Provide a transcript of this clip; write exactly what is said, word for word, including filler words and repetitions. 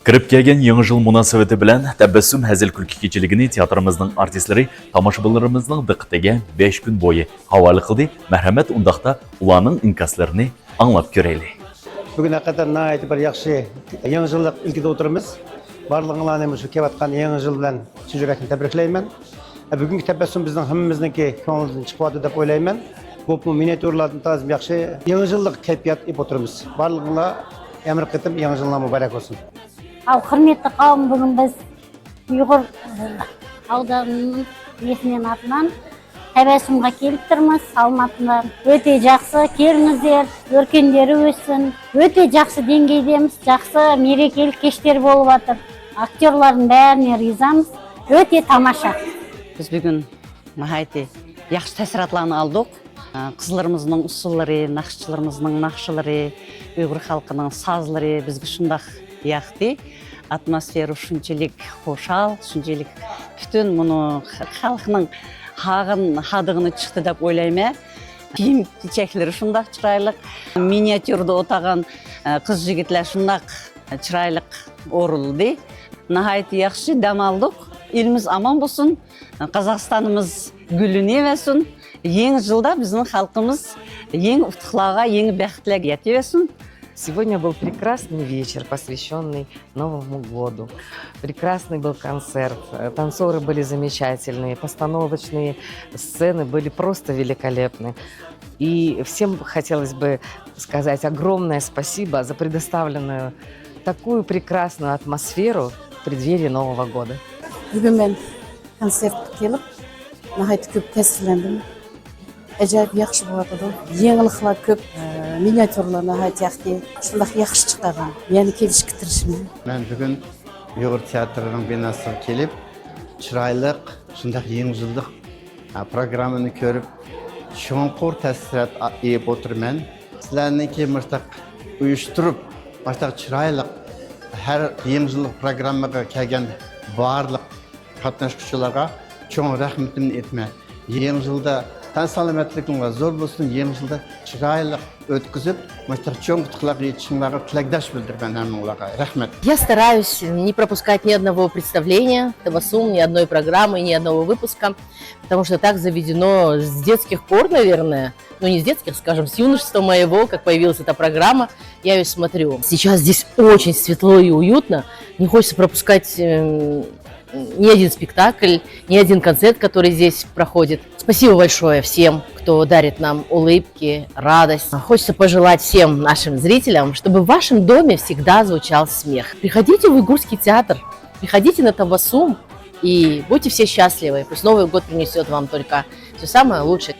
كىرىپ كەلگەن يېڭى يىل مۇناسىۋىتى بىلەن تەبەسسۇم ھەزىل كۈلكە كېچىلىكىنى تىياتىرىمىزنىڭ ئارتىسلىرى تاماشىبىنلىرىمىزنىڭ دىققىتىگە بەش كۈن بويى ھاۋالە قىلدى. مەرھەمەت، ئۇنداقتا ئۇلارنىڭ ئىنكاسلىرىنى ئاڭلاپ كۆرەيلى. بۈگۈن ھەقىقەتەن ناھايىتى بىر ياخشى يېڭى يىللىق ئىلكىدە ئولتۇرىمىز. بارلىقىڭلارنى مۇشۇ كېلىۋاتقان يېڭى يىل بىلەن چىن يۈرەكتىن تەبرىكلەيمەن. بۈگۈنكى تەبەسسۇم بىزنىڭ ھەممىمىزنىڭكى كۆڭلىدىن چىقىۋاتىدۇ دەپ ئويلايمەن. بولۇپمۇ مىنىئاتيۇرىلاردىن تازا ياخشى يېڭى يىللىق كەيپىيات ئېلىپ ئولتۇرىمىز. بارلىقىڭلار يەنە بىر قېتىم يېڭى يىلىڭلار مۇبارەك بولسۇن. Al, hürmetli qavm, bugün biz Uyghur, e, avdanınıñ nesinen atınan Tebessumğa kelip turmız, Almatıdan. Öte jaqsı, keliñizler, örkenleri össün. Öte jaqsı deñgeydemiz, jaqsı merekelik keşler bolıp atır. Aktörlardıñ bárine rıyzamız. Öte tamasha. Biz bugün ناھايىتى ياخشى تەسىراتلارنى ئالدۇق. قىزلىرىمىزنىڭ ئۇسسۇللىرى، ناخشىچىلىرىمىزنىڭ ناخشىلىرى، ئۇيغۇر خەلقىنىڭ سازلىرى بىزگە شۇنداق ياقتى. ئاتموسفېرا شۇنچىلىك خۇشال، شۇنچىلىك پۈتۈن مۇنۇ خەلقنىڭ ھاغىن ھادىغىنى چىقتى دەپ ئويلايمەن. كىيىم كېچەكلىرى شۇنداق چىرايلىق، مىنىئاتيۇردا ئولتۇرغان قىز يىگىتلەر شۇنداق چىرايلىق ئورۇلدى. ناھايىتى ياخشى دەم ئالدۇق. ئېلىمىز ئامان بولسۇن. قازاقىستانىمىز گۈللىنىۋەرسۇن. يېڭى يىلدا بىزنىڭ خەلقىمىز يېڭى ئۇتۇقلارغا، يېڭى بەختلەرگە يېتىۋەرسۇن. Сегодня был прекрасный вечер, посвящённый Новому году. Прекрасный был концерт, э, танцоры были замечательные, постановочные сцены были просто великолепны. И всем хотелось бы сказать огромное спасибо за предоставленную такую прекрасную атмосферу в преддверии Нового года. Бүгін мен концертке келіп, нағайты көп тәсірлендім. Әжайып яхшы болады. Яңылықлар көп, ә, миниатюралар нағайты яхшы. Шындақ яхшы шыққан. Яны келішке тырышымын. Мен бүгін Uyghur teatriniñ binasına kelip, çıraylı, şundaq yeñil yıllıq, ha, programmanı körüp, çuñqur təsirat a-, iyip oturaman. Sizlerniñki mırsaq uyuştırıp, mırsaq çıraylı, her yeñil yıllıq programmağa kelgen barlıq qatnaşqıçılarğa çoñ rehmetimni aytaman. Yeñi yılda tän-salamatlığıñlar zor bolsun, yeñi yılda çıraylı ötküzüp, mıntaq çoñ utuqlarğa yetişişiñlarğa tilekdaş bildirmen hemmeñlarğa. Rehmet. Я стараюсь не пропускать ни одного представления Табасум, ни одной программы, ни одного выпуска, потому что так заведено с детских пор, наверное. Ну, не с детских, скажем, с юношества моего, как появилась эта программа, я её смотрю. Сейчас здесь очень светло и уютно. Не хочется пропускать, эм, ни один спектакль, ни один концерт, который здесь проходит. Спасибо большое всем, кто дарит нам улыбки, радость. Хочется пожелать всем нашим зрителям, чтобы в вашем доме всегда звучал смех. Приходите в Уйгурский театр, приходите на Табасум и будьте все счастливы. Пусть Новый год принесёт вам только всё самое лучшее.